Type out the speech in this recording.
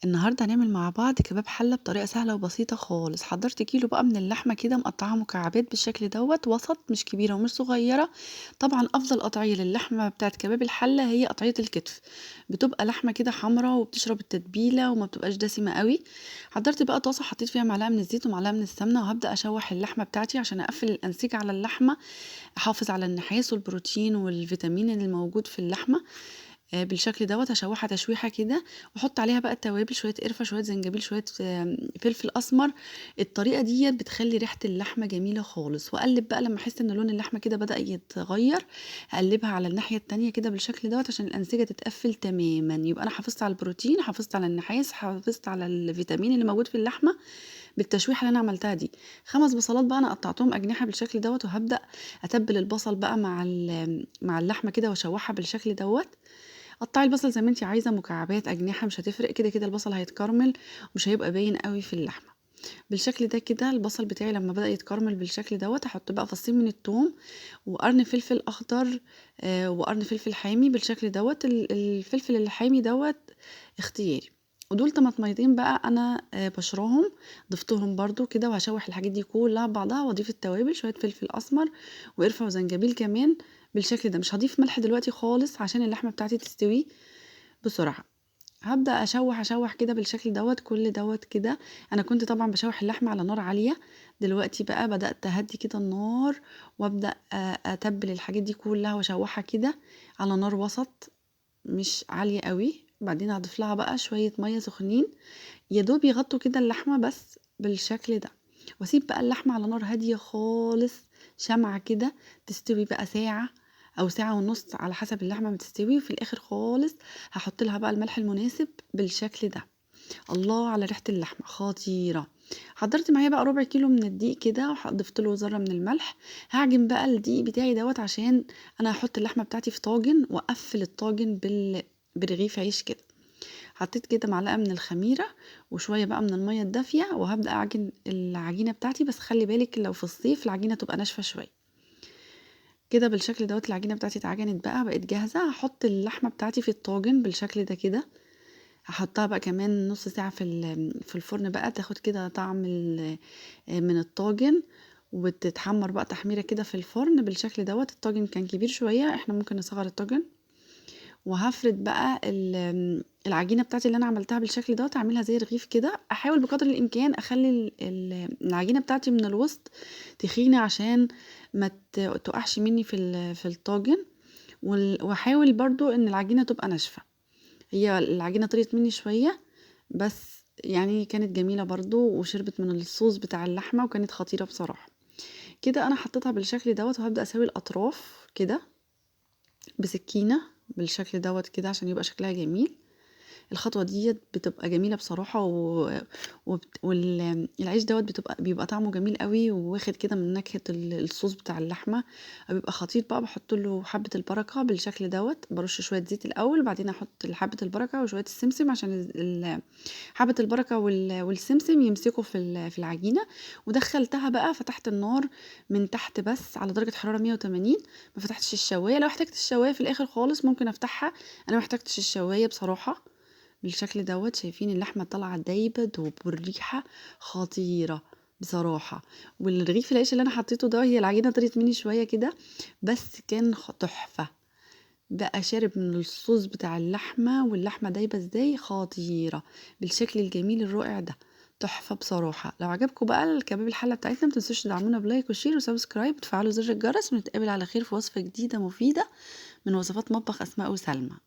النهارده هنعمل مع بعض كباب حلة بطريقة سهلة وبسيطة خالص. حضرت كيلو بقى من اللحمة كده مقطعاها مكعبات بالشكل دوت وسط، مش كبيرة ومش صغيرة. طبعا أفضل قطعية للحمة بتاعت كباب الحلة هي قطعية الكتف، بتبقى لحمة كده حمرا وبتشرب التتبيلة وما بتبقاش دسمة قوي. حضرت بقى طاسة حطيت فيها معلقة من الزيت ومعلقة من السمنة، وهبدأ أشوح اللحمة بتاعتي عشان أقفل الأنسجة على اللحمة، أحافظ على النحاس والبروتين والفيتامين اللي موجود في اللحمة. بالشكل دوت هشوحها تشويحه كده، واحط عليها بقى التوابل، شوية قرفه، شوية زنجبيل، شوية فلفل اسمر. الطريقة ديت بتخلي ريحه اللحمة جميلة خالص. واقلب بقى لما احس ان لون اللحمة كده بدا يتغير، اقلبها على الناحية التانية كده بالشكل دوت عشان الانسجة تتقفل تماما. يبقى انا حافظت على البروتين، حافظت على النحاس، حافظت على الفيتامين اللي موجود في اللحمة بالتشويحه اللي انا عملتها دي. 5 بصلات بقى انا قطعتهم اجنحة بالشكل دوت، وهبدا اتبل البصل بقى مع اللحمة كده واشوحها بالشكل دوت. قطعي البصل زي ما انتي عايزه، مكعبات، اجنحة، مش هتفرق، كده كده البصل هيتكرمل ومش هيبقى باين قوي في اللحمة بالشكل ده كده. البصل بتاعي لما بدا يتكرمل بالشكل دوت، هحط بقى فصين من الثوم وقرن فلفل اخضر، وقرن فلفل حامي بالشكل دوت. الفلفل الحامي دوت اختياري. ودول طماطميتين بقى انا، بشراهم، ضفتهم برضو كده، وهشوح الحاجات دي كلها ببعضها، واضيف التوابل، شوية فلفل اسمر وقرفه وزنجبيل كمان بالشكل ده. مش هضيف ملح دلوقتي خالص عشان اللحمة بتاعتي تستوي بسرعة. هبدا اشوح كده بالشكل دوت، كل دوت كده. انا كنت طبعا بشوح اللحمة على نار عالية، دلوقتي بقى بدات اهدي كده النار، وابدا اتبل الحاجات دي كلها واشوحها كده على نار وسط مش عالية قوي. بعدين هضيف لها بقى شوية مية سخنين يا دوب يغطوا كده اللحمة بس بالشكل ده، واسيب بقى اللحمة على نار هادية خالص شمعة كده تستوي بقى ساعة او ساعة ونص على حسب اللحمة ما تستوي. وفي الاخر خالص هحط لها بقى الملح المناسب بالشكل ده. الله على ريحه اللحمة خطيرة. حضرت معايا بقى ربع كيلو من الدقيق كده، وضفت له ذره من الملح. هعجن بقى الدقيق بتاعي دوت عشان انا هحط اللحمة بتاعتي في طاجن، واقفل الطاجن برغيف عيش كده. حطيت كده معلقه من الخميره وشوية بقى من المية الدافيه، وهبدا اعجن العجينة بتاعتي. بس خلي بالك لو في الصيف العجينة تبقى ناشفة شوية كده بالشكل دوت. العجينة بتاعتي اتعجنت بقى، بقت جاهزة. هحط اللحمة بتاعتي في الطاجن بالشكل ده كده، هحطها بقى كمان نص ساعة في الفرن بقى، تاخد كده طعم من الطاجن، وتتحمر بقى تحميره كده في الفرن بالشكل دوت. الطاجن كان كبير شوية، احنا ممكن نصغر الطاجن. وهفرد بقى العجينة بتاعتي اللي انا عملتها بالشكل دوت، اعملها زي رغيف كده. احاول بقدر الامكان اخلي العجينة بتاعتي من الوسط تخينة عشان ما تقعش مني في الطاجن، واحاول برضو ان العجينة تبقى ناشفة. هي العجينة طريت مني شوية بس كانت جميلة برضو، وشربت من الصوص بتاع اللحمة وكانت خطيرة بصراحة. كده انا حطيتها بالشكل دوت، وهبدا اسوي الاطراف كده بسكينة بالشكل دوت كده عشان يبقى شكلها جميل. الخطوة ديت بتبقى جميلة بصراحة، والعيش دوت بيبقى طعمه جميل قوي، وواخد كده من نكهة الصوص بتاع اللحمة، بيبقى خطير بقى. بحط له حبه البركة بالشكل دوت، برش شوية زيت الاول، بعدين احط حبه البركة وشوية السمسم عشان حبه البركة والسمسم يمسكوا في العجينة. ودخلتها بقى، فتحت النار من تحت بس على درجه حرارة 180، ما فتحتش الشوايه. لو احتجت الشوايه في الاخر خالص ممكن افتحها، انا ما احتجتش الشوايه بصراحة. بالشكل دوت شايفين اللحمة طالعه دايبه دوب، والريحه خطيرة بصراحة. والرغيف العيش اللي انا حطيته ده، هي العجينة طريت مني شوية كده بس كان تحفة بقى، شارب من الصوص بتاع اللحمة، واللحمة دايبه ازاي، خطيرة بالشكل الجميل الرائع ده، تحفة بصراحة. لو عجبكم بقى الكباب الحلة بتاعتنا ما تنسوش تدعمونا ب like و share و subscribe وتفعلوا زر الجرس، ونتقابل على خير في وصفه جديدة مفيدة من وصفات مطبخ اسماء وسلمى.